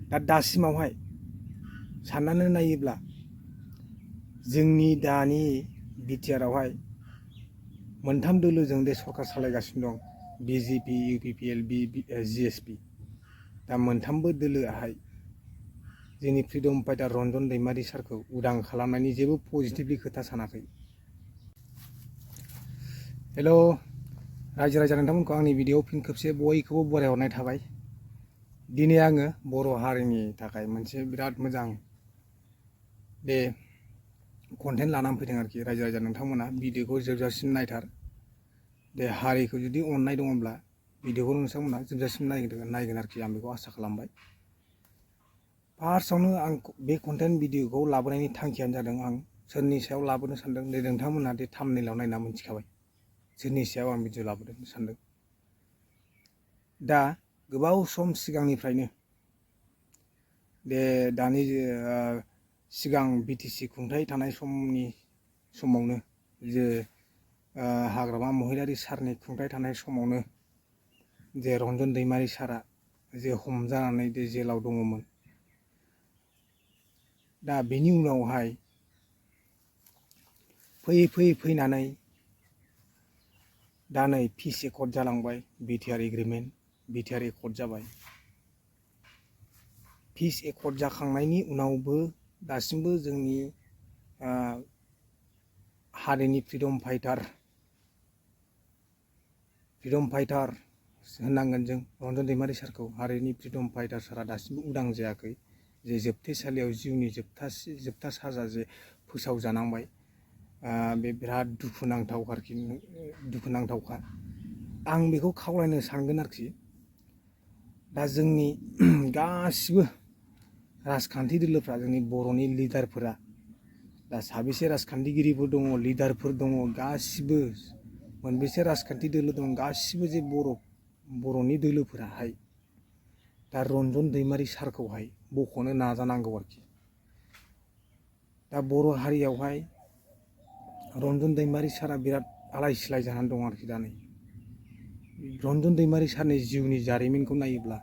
दा दासिमावहाय साननानै नायोब्ला जोंनि दानि बिटिआरआवहाय मोनथाम दोलोजों दे सरकार सालायगासिनो दं, बिजेपि, इउपिपिएल, जिएसपि। दा मोनथामबो दोलोआहाय जोंनि फ्रिडम फाइटार रन्जन दैमारि सारखौ उदां खालामनायनि जेबो पजिटिभलि खोथा सानाखै। हेल' रायजो राजा नोंथांमोनखौ आंनि भिडिअ फिन खेबसे बयखौबो बरायहरनाय थाबाय। दिनै आङो बर' हारिनि थाखाय मोनसे बिराद मोजां बे कन्टेन्ट लानानै फैदों आरोखि। रायजो राजा नोंथांमोना भिडिअखौ जोबजासिम नायथार। बे हारिखौ जुदि अननाय दङब्ला भिडिअखौ नोंथांमोना जोबजासिम नायगोन आरोखि, आं बेखौ आसा खालामबाय। फार्स्टआवनो आं बे कन्टेन्ट भिडिअखौ लाबोनायनि थांखियानो जादों, आं सोरनि सायाव लाबोनो सानदों दे नोंथांमोना दे थाम्बनेइलाव नायना मोनथिखाबाय सोरनि सायाव आं भिडिअ लाबोनो सानदों। दा गोबाव सम सिगांनिफ्रायनो दानि सिगां बिटिसि खुंथाय थानाय समावनो जे हाग्रामा महिलारि सारनि खुंथाय थानाय समावनो जे रन्जन दैमारि सारा जे हमजानानै जेलाव दङमोन। दा बेनि उनावहाय फैनानै दा नै पिस एकर्ड जालांबाय, बिटिआर एग्रिमेन्ट, बिटिआर एकर्ड जाबाय। पिस एकर्ड जाखांनायनि उनावबो दासिमबो जोंनि हारिनि फ्रिडम फाइटार होननांगोन जों रन्जन दैमारि सारखौ। हारिनि फ्रिडम फाइटार सारा दासिमबो उदां जायाखै। जे जोबथेसालियाव जिउनि जोबथा साजा जे फोसावजानांबाय, बे बिराद दुखुनांथावखा। आं बेखौ खावलायनो सानगोन आरोखि। दा जोंनि गासिबो राजखान्थि दोलोफ्रा, जोंनि बर'नि लिडारफोरा, दा साबेसे राजखान्थिगिरिफोर दङ, लिडारफोर दङ, गासिबो मोनबेसे राजखान्थि दोलो दं, गासिबो जे बर'नि दोलोफोराहाय दा रन्जन दैमारि सारखौहाय बख'नो नाजानांगौ आरोखि। दा बर' हारियावहाय रन्जन दैमारि सारा बिराद आलाय सिलाय जानानै दं आरोखि। दा नै रन्जन दैमारि सारनि जिउनि जारिमिनखौ नायोब्ला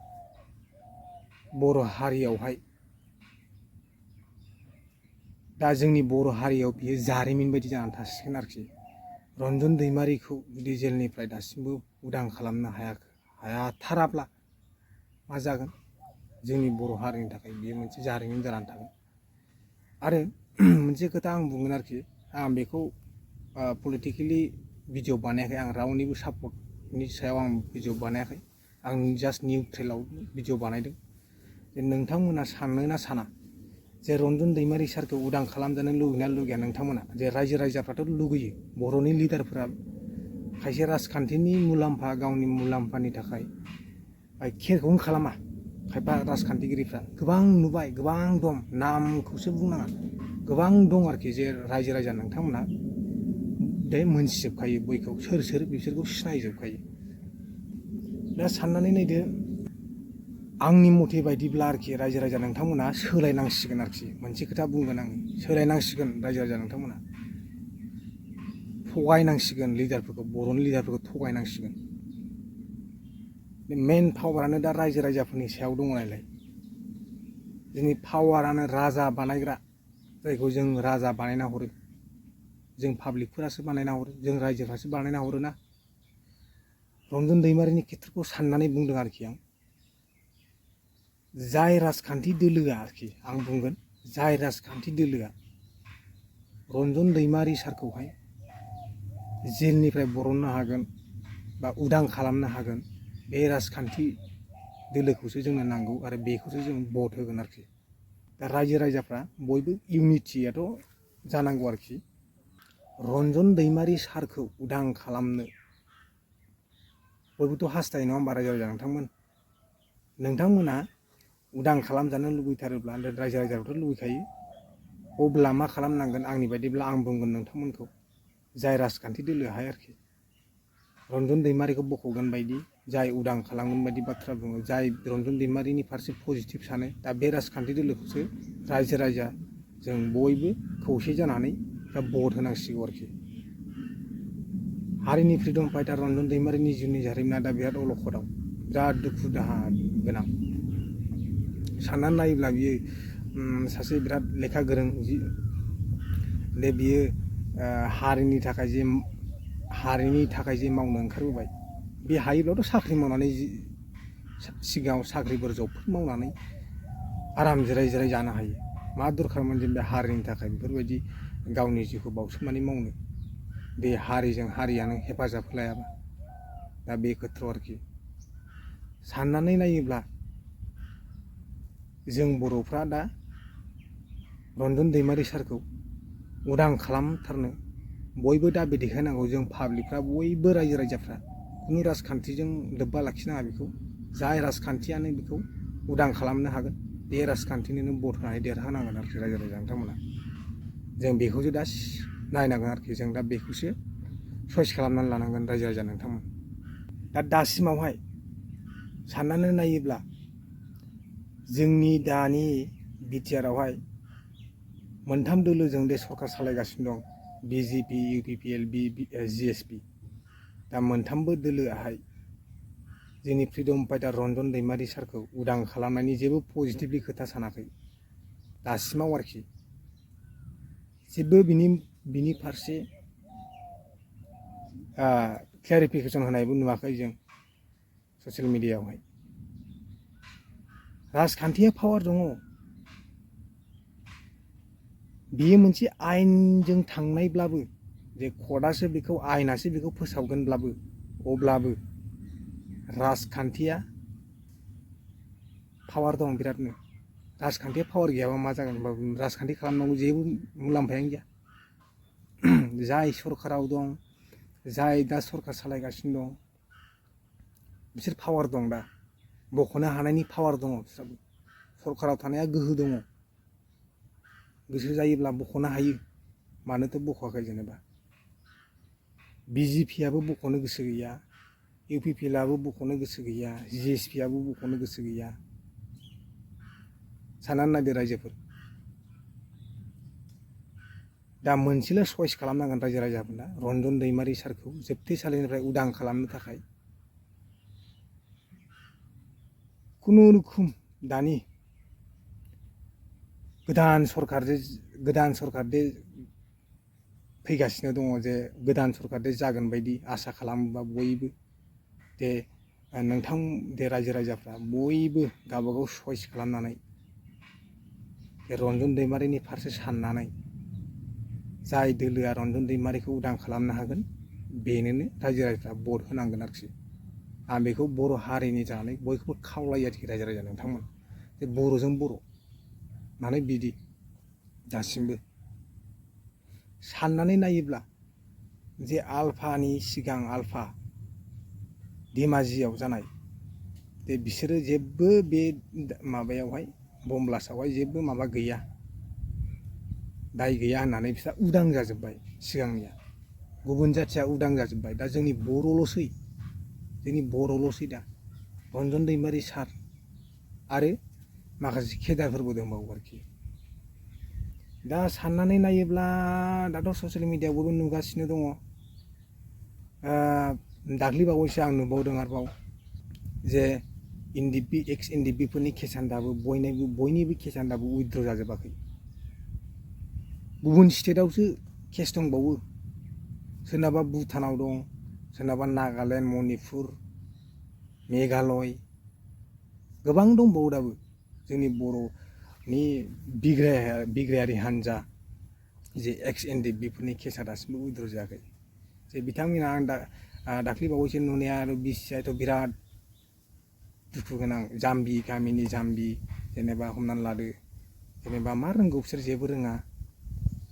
बर' हारियावहाय दा जोंनि बर' हारियाव बियो जारिमिन बायदि जानानै थासिगोन आरोखि। रन्जन दैमारिखौ जुदि जेलनिफ्राय दासिमबो उदां खालामनो हायाथाराब्ला मा जागोन, जोंनि बर' हारिनि थाखाय बियो मोनसे जारिमिन जानानै थागोन। आरो मोनसे खोथा आं बुंगोन आरोखि, आं बेखौ पलिटिकेलि भिडिअ बानायाखै, आं रावनिबो सापर्टनि सायाव आं भिडिअ बानायाखै, आं जास्ट निउट्रेलाव भिडिअ बानायदों। जे नोंथांमोना सानो ना साना जे रन्जन दैमारि सारखौ उदां खालामजानो लुगैना लुगैया नोंथांमोना? जे रायजो राजाफ्राथ' लुगैयो, बर'नि लिडारफोरा खायसे राजखान्थिनि मुलाम्फा, गावनि मुलाम्फानि थाखाय केयारखौनो खालामा। खायफा राजखान्थिगिरिफ्रा गोबां नुबाय, गोबां दं, नामखौसो बुंनाङा, गोबां दं आरोखि। जे रायजो राजा नोंथांमोना मोनथिजोबखायो, बयखौ सोर बिसोरखौ सिनायजोबखायो। दा साननानै नायदो, आंनि मथे बायदिब्ला आरोखि रायजो राजा नोंथांमोना सोलायनांसिगोन आरोखि। मोनसे खोथा बुंगोन आङो, सोलायनांसिगोन रायजो राजा नोंथांमोना। थगायनांसिगोन लिडारफोरखौ, बर'नि लिडारफोरखौ थगायनांसिगोन। मेन पावारानो दा रायजो राजाफोरनि सायाव दङ नालाय। जोंनि पावारानो राजा बानायग्रा, जायखौ जों राजा बानायना हरो, जों पाब्लिकफोरासो बानायना हरो, जों रायजोफ्रासो बानायना हरो ना। रन्जन दैमारिनि खेथ्रखौ साननानै बुंदों आरोखि आं। जाय राजखान्थि दोलोआ आरोखि, आं बुंगोन, जाय राजखान्थि दोलोआ रन्जन दैमारि सारखौहाय जेलनिफ्राय बरननो हागोन बा उदां खालामनो हागोन, बे राजखान्थि दोलोखौसो जोंनो नांगौ आरो बेखौसो जों भट होगोन आरोखि। दा रायजो राजाफ्रा बयबो इउनिटियाथ' जानांगौ आरोखि। रन्जन दैमारि सारखौ उदां खालामनो बयबोथ' हास्थायो नङा होमबा रायजो राजा नोंथांमोना उदां खालामजानो लुबैथारोब्ला, रायजो राजाफ्राथ' लुबैखायो, अब्ला मा खालामनांगोन? आंनि बायदिब्ला आं बुंगोन नोंथांमोनखौ, जाय राजखान्थि दोलोहाय आरोखि रन्जन दैमारिखौ बख'गोन बायदि, जाय उदां खालामगोन बायदि बाथ्रा बुङो, जाय रन्जन दैमारिनि फारसे पजिटिभ सानो, दा बे राजखान्थि दोलोखौसो रायजो राजा जों बयबो खौसे जानानै दा भट होनांसिगौ आरोखि। हारिनि फ्रिडम फाइटार रन्जन दैमारिनि जिउनि जारिमिना दा बिराद अलखदाव, बिराद दुखु दाहा गोनां। साननानै नायोब्ला बियो सासे बिराद लेखा गोरों दे बियो हारिनि थाखाय जे मावनो ओंखारबोबाय बे हायोब्लाथ' साख्रि मावनानै सिगाङाव साख्रिफोर जबफोर मावनानै आराम जिराय जिराय जानो हायो। मा दरखारमोन जों बे हारिनि थाखाय बेफोरबायदि गावनि जिउखौ बावसोमनानै मावनो, बे हारिजों हारियानो हेफाजाब होलायाबा। दा बे खोथायाव आरोखि साननानै नायोब्ला जों बर'फ्रा दा रन्जन दैमारि सारखौ उदां खालामथारनो बयबो दाबि देखायनांगौ। जों पाब्लिकफ्रा बयबो रायजो राजाफ्रा खुनु राजखान्थिजों लोब्बा लाखिनाङा बेखौ। जाय राजखान्थियानो बेखौ उदां खालामनो हागोन बे राजखान्थिनोनो भट होनानै देरहानांगोन आरोखि रायजो राजा नोंथांमोना। जों बेखौसो दा नायनांगोन आरोखि। जों दा बेखौसो चइस खालामनानै लानांगोन रायजो राजा नोंथांमोन। दा दासिमावहाय साननानै नायोब्ला जोंनि दानि बिटिआरआवहाय मोनथाम दोलोजों दे सरकार सालायगासिनो दं, बिजेपि, इउपिपिएल, जिएसपि। दा मोनथामबो दोलोआहाय जोंनि फ्रिदम फाइटार रन्जन दैमारि सारखौ उदां खालामनायनि जेबो पजिटिभलि खोथा सानाखै दासिमाव आरोखि। जेबो बिनि फारसे क्लेरिफिकेसन होनायबो नुवाखै जों ससियेल मिडियायावहाय। राजखान्थिया पावार दङ, बेयो मोनसे आयेनजों थांनायब्लाबो जे कर्टआसो बेखौ आयेनासो बेखौ फोसावगोनब्लाबो अब्लाबो राजखान्थिया पावार दं बिरादनो। राजखान्थिया पावार गैयाबा मा जागोन होनबा राजखान्थि खालामनांगौ जेबो मुलाम्फायानो गैया। जाय सरकाराव दं, जाय दा सरकार सालायगासिनो दं बिसोर पावार दं, दा बख'नो हानायनि पावार दङ बिस्राबो। सरकाराव थानाया गोहो दङ, गोसो जायोब्ला बख'नो हायो। मानोथो बख'वाखै जेनेबा? बिजेपिआबो बख'नो गोसो गैया, इउपिपिएलआबो बख'नो गोसो गैया, जिएसपिआबो बख'नो गोसो गैया। साननानै नायदो रायजोफोर। दा मोनसेल' चइस खालामनांगोन रायजो राजाफोरना, रन्जन दैमारि सारखौ जोबथेसालिनिफ्राय उदां खालामनो थाखाय खुनुरुखुम दानि गोदान सरकार दे फैगासिनो दङ, जे गोदान सरकार दे जागोन बायदि आसा खालामोबा बयबो दे नोंथां दे रायजो राजाफ्रा बयबो गावबागाव चइस खालामनानै बे रन्जन दैमारिनि फारसे साननानै जाय दोलोआ रन्जन दैमारिखौ उदां खालामनो हागोन बेनोनो रायजो राजाफ्रा भट होनांगोन आरोखि। आं बेखौ बर' हारिनि जानानै बयखौबो खावलायो आरोखि रायजो राजा नोंथांमोन। जे बर'जों बर' माने बिदि दासिमबो साननानै नायोब्ला जे आलफानि सिगां आलफा धेमाजियाव जानाय जे बिसोरो जेबो बे माबायावहाय बम ब्लास्टआवहाय जेबो माबा गैया, दाय गैया होननानै बिस्रा उदां जाजोब्बाय। सिगांनिया गुबुन जाथिया उदां जाजोब्बाय, दा जोंनि बर'ल'सै दा रन्जन दैमारि सार आरो माखासे केदारफोरबो दंबावो आरोखि। दा साननानै नायोब्ला दाथ' ससियेल मिडियायावबो नुगासिनो दङ। दाख्लै बावैसो आं नुबावदों आरोबाव जे एक्स एनडिपिफोरनि केसआनो दाबो बयनिबो केसआनो दाबो उइथड्र जाजोबाखै। गुबुन स्टेटआवसो केस दंबावो, सोरनाबा भुटानाव दं, सोरनाबा नागालेण्ड, मणिपुर, मेघालय, गोबां दंबावो दाबो। जोंनि बर'नि बिग्रायारि हान्जा जे एक्स एनडिपिफोरनि केसआ दासिमबो उइथड्र जायाखै। जे बिथांमोना आं दाख्लै बावैसो नुनाया आरो बिसिआथ' बिराद दुखु गोनां। जाम्बि गामिनि जाम्बि, जेनेबा हमनानै लादो, जेनेबा मा रोंगौ बिसोर जेबो रोङा।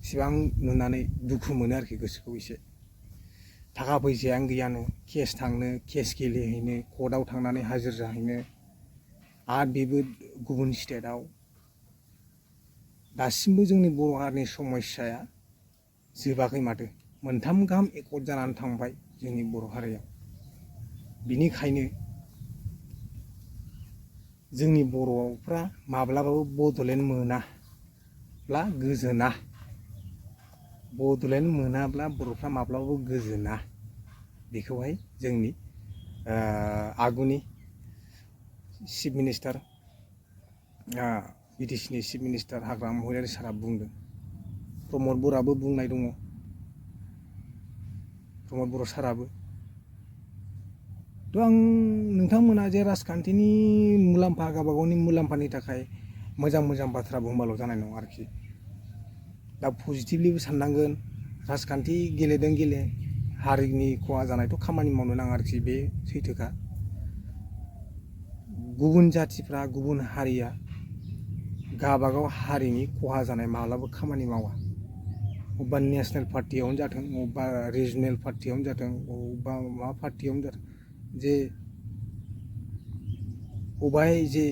इसिबां नुनानै दुखु मोनो आरोखि गोसोखौ एसे। थाखा फैसायानो गैयानो केस थांनो, केस गेलेहैनो, कर्टआव थांनानै हाजिर जाहैनो, आरो बेबो गुबुन स्टेटआव। दासिमबो जोंनि बर' हारिनि समस्याया जोबाखै माथो। 3 गाहाम एकर्ड जानानै थांबाय जोंनि बर' हारियाव। बिनिखायनो जोंनि बर'फ्रा माब्लाबाबो बड'लेण्ड मोनाब्ला गोजोना। बड'लेण्ड मोनाब्ला बर'फ्रा माब्लाबाबो गोजोना। बेखौहाय जोंनि आगुनि चिफ मिनिस्टार बिटिसिनि चिफ मिनिस्टार हाग्रामा महिलारि सारा बुंदों। प्रमद बर'आबो बुंनाय दङ। प्रमद बर' साराबो। थ' आं नोंथांमोना जे राजखान्थिनि मुलाम्फा गावबा गावनि मुलाम्फानि थाखाय मोजां मोजां बाथ्रा बुंबाल' जानाय नङा आरोखि। दा पजिटिभलिबो साननांगोन। राजखान्थि गेलेदों गेले हारिनि खहा जानायथ' खामानि मावनो नाङा आरोखि, बे सैथोखा। गुबुन जाथिफ्रा गुबुन हारिया गावबागाव हारिनि खहा जानाय माब्लाबा खामानि मावा। अबेबा नेसनेल पार्टियावनो जाथों, अबेबा रिजनेल पार्टियावनो जाथों, अबेबा मा पार्टियावनो जाथों, जे अबेहाय जे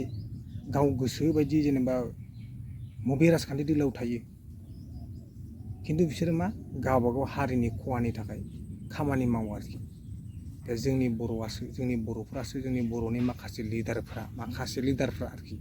गाव गोसो बायदि जेनेबा बबे राजखान्थि दोलोआव थायो, खिन्थु बिसोरो मा गावबागाव हारिनि खहानि थाखाय खामानि मावो आरोखि। दा जोंनि बर'आसो, जोंनि बर'फ्रासो, जोंनि बर'नि माखासे लिडारफ्रा आरोखि